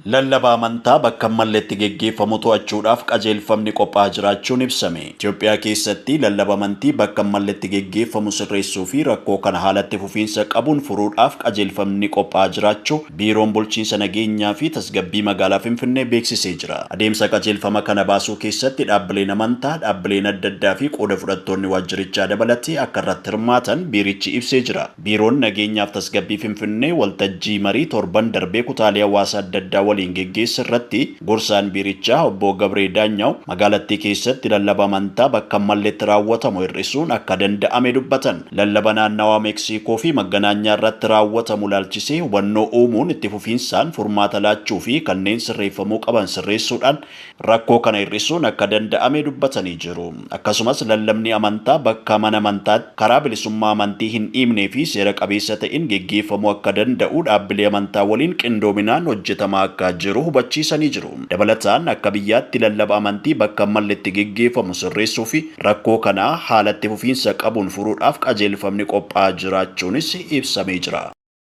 Lallaba amantaa bakka hin malletti geggeeffamu to'achuudhaaf qajeelfamni qophaa'aa jiraachuun ibsame. Itoophiyaa keessatti lallaba amantii bakka hin malletti geggeeffamu sirreessuu fi rakkoo kana haala itti fufiinsa qabuun furuudhaaf qajeelfamni qophaa'aa jiraachuu Biiroon Bulchiinsa Nageenyaa fi Tasgabbii Magaalaa Finfinnee beeksisee jira. Adeemsa qajeelfama kana baasuu keessatti dhaabbileen amantaa, dhaabbileen adda addaa fi qooda fudhattoonni waajjirichaa dabalatee akka irratti hirmaatan biirichi ibsee jira. Biiroon Nageenyaaf Tasgabbii Finfinnee waltajjii marii torban darbee kutaalee hawaasaa adda addaa waliin geggeesse irratti gorsaan biirichaa Obbo Gabree Daanyaw magaalattii keessatti lallaba amantaa bakka hin malletti raawwatamu hir'isuun akka danda'ame dubbatan. Lallaba naannawaa Meeksiikoo fi Magganaanyaa irratti raawwatamu ilaalchisee hubannoo uumuun itti fufiinsaan furmaata laachuu fi kanneen sirreeffamuu qaban sirreessuudhaan rakkoo kana hir'isuun akka danda'ame dubbatanii jiru. Akkasumas lallabni amantaa bakka mana amantaatti karaa bilisummaa amantii hin dhiibnee fi seera qabeessa ta'een geggeeffamuu akka danda'u dhaabbilee amantaa waliin qindoominaan hojjetamaa akka jiru hubachiisanii jiru. Dabalataan akka biyyaatti lallaba amantii bakka hin malletti geggeeffamu sirreessuu fi rakkoo kana haala itti fufiinsa qabuun furuudhaaf qajeelfamni qophaa'aa jiraachuunis ibsamee jira.